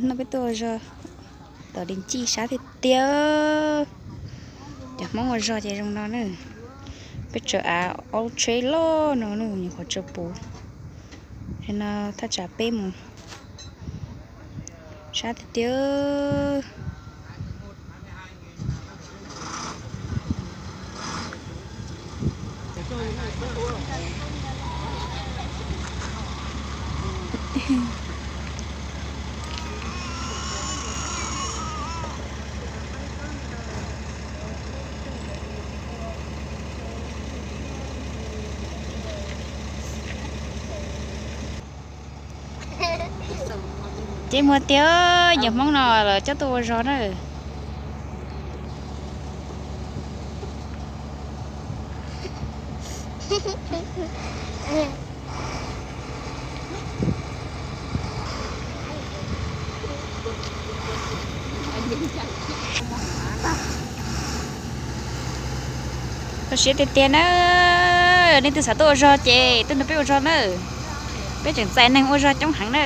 No peb tuaj ua zog tom di ncij sab tiag tiag. Cov Hmoob ua zog ces zoo no na. Peb tsaws av aub tsheb loj no na, nyuam qhuav tsaws puv. No thaj tsam peb mus sab tiag tiag. Ces muag tiag, yawg Hmoob no los coj tuaj ua zog na. Kho siab tiag tiag na. Nej twg xav tuaj ua zog ces tuaj nrog peb ua zog na. Peb tseem txais neeg ua zog coob heev na.